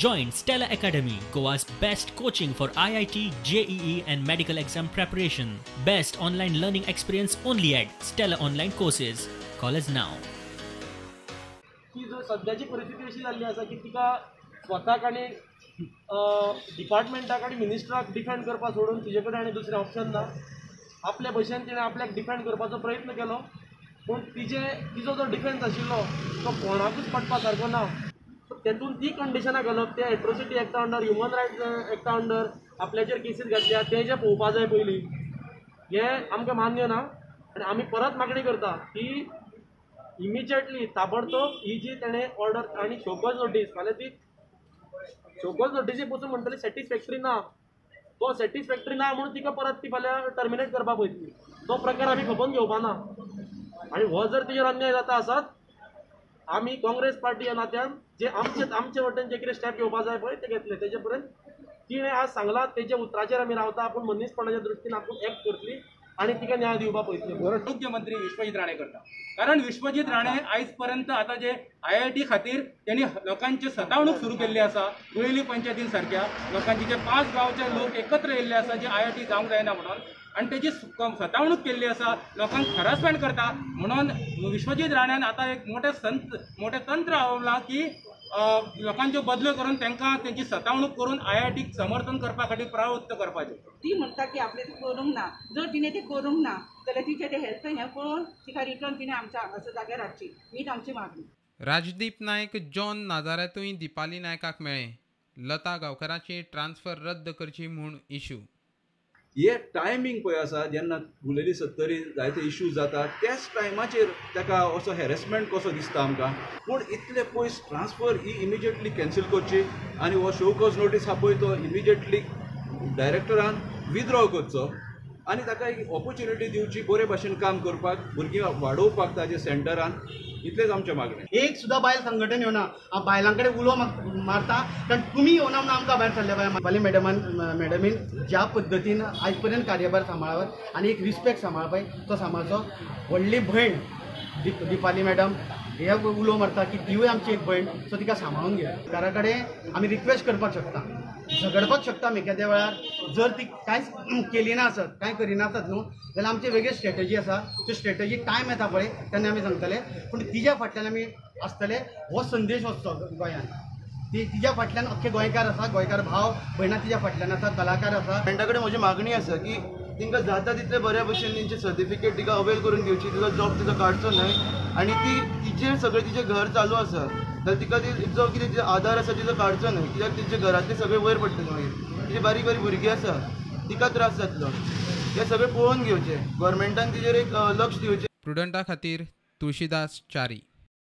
Join Stella Academy, Goa's best coaching for IIT, JEE and medical exam preparation. Best online learning experience only at Stella Online Courses. Call us now. की जो सद्याची परिस्थिती अशी जाल्ली आसा की तिका स्वताक आनी डिपार्टमेंटाक आनी मिनिस्टराक डिफेंड करपा सोडून तिजे कडेन आनी दुसरें ऑप्शन ना. आपल्या भशेन तिणें आपल्याक डिफेंड करपाचो प्रयत्न केलो, पूण तिजो जो डिफेन्स आशिल्लो तो कोणाकूच पटपा सारको ना. तेतून ती कंडिशनां घालप, ते एट्रोसिटी एक्टा अंडर, ह्युमन रायट्स एक्टा अंडर आपल्याचेर केसीस घातल्या ते जे पळोवपा जाय पयलीं, हें आमकां मान्य ना. आनी आमी परत मागणी करता की इमिजिएटली ताबडतोब ही जी तेणें ऑर्डर आनी शोकॉज नोटीस, फाल्यां ती शोकॉज नोटीसी पसून म्हणटली सॅटिस्फॅक्टरी ना, तो सॅटिस्फॅक्टरी ना म्हणून तिका परत ती फाल्यां टर्मिनेट करपाक पळयतली. तो प्रकार आमी खपोवन घेवपा ना. आनी हो जर तिजेर अन्याय जाता आसत, आमी काँग्रेस पार्टी ह्या नात्यान जे आमचे वटेन जे कितें स्टेप घेवपा जाय पळय ते घेतले. तेजे पर्यंत तिणें आज सांगलां तेज्या उतराचेर आमी रावता. आपूण मनीसपणाच्या दृश्टीन आपूण एक्ट करतली आनी तिका न्याय दिवपाक पळयतली. आरोग्यमंत्री विश्वजीत राणे करता, कारण विश्वजीत राणे आयज पर्यंत आतां जे IIT खातीर त्यांनी लोकांची सतावणूक सुरू केल्ली आसा. गुळेली पंचायतीन सारक्या लोकांची जे 5 गांवचे लोक एकत्र येयल्ले आसा जे IIT जावंक जायना म्हणून, आनी तेजी सतावणूक केल्ली आसा, लोकांक हरासमेंट करता. म्हणून विश्वजीत राण्यान आतां एक मोठें तंत्र अवलंबलां की लोकांच्यो बदल्यो करून तांकां तेंची सतावणूक करून IITक समर्थन करपा खातीर प्रवृत्त करपाचें. ती म्हणटा की आपलें तें करूंक ना, जर तिणें तें करूंक ना जाल्यार तिचें तें हेल्थ हें पळोवन तिका रिटर्न तिणें आमच्या हांगासर जाग्यार हाडची, हीच आमची मागणी. राजदीप नायक जॉन नाजाऱ्यातूय दीपाली नायकाक मेळ्ळें. लता गांवकराची ट्रान्सफर रद्द करची म्हूण इशू. हे टायमींग पळय आसा, जेन्ना गुलेली सत्तरी जायते इश्यू जाता त्याच टायमाचेर ताका असो हॅरेसमेंट कसो दिसता आमकां. पूण इतले पयस ट्रान्सफर ही इमिजिएटली कॅन्सल करची आनी हो शो कॉज नोटीस आहा पळय तो इमिजिएटली डायरेक्टरान विथड्रॉ करचो आनी ताका एक ऑपॉर्च्युनिटी दिवची बरे भाशेन काम करपाक, भुरगीं वाडोवपाक ताजे सेंटरान. इतलेंच आमचें मागणें. एक सुद्दां बायल संघटन येवना, हांव बायलां कडेन उलो मारता, कारण तुमी येवना म्हणून आमकां भायर सरले. बाय दीपाली मॅडमीन ज्या पद्दतीन आयज पर्यंत कार्यभार सांबाळ्ळा आनी एक रिस्पेक्ट सांबाळ्ळा पळय तो सांबाळचो. व्हडली भयण दीपाली मॅडम हे उलो मारता की तिवूय आमची एक भयण, सो तिका सांबाळून घेया. सरकारा कडेन आमी रिक्वेस्ट करपाक शकता, झगडपाक शकता आमी एखाद्या वेळार जर ती कांयच केली ना आसत, कांय करिना आसत न्हू, जाल्यार आमची वेगळी स्ट्रेटजी आसा. त्यो स्ट्रेटजी टायम येता पळय तेन्ना आमी सांगतले, पूण तिज्या फाटल्यान आमी आसतले. हो संदेश वचचो गोंयांत, ती तिज्या फाटल्यान अख्खे गोंयकार आसा, गोंयकार भाव भयणां तिज्या फाटल्यान आसा, कलाकार आसा. गव्हर्मेंटा कडेन म्हजी मागणी आसा की तांकां जाता तितले बऱ्या भशेन तेंची सर्टिफिकेट तिका अवेल करून दिवची, तिचो जॉब तिचो काडचो न्हय. आनी ती तिचेर सगळें तिचें घर चालू आसा जाल्यार तिका जो कितें तिचो आदार आसा तिचो काडचो न्हय, कित्याक तिच्या घरांतले सगळे वयर पडटले मागीर, तिचे बारीक बारीक भुरगीं आसा तिका त्रास जातलो. हें सगळें पळोवन घेवचें, गव्हर्मेंटान तिचेर एक लक्ष दिवचें. प्रुडंटा खातीर तुळशीदास च्यारी.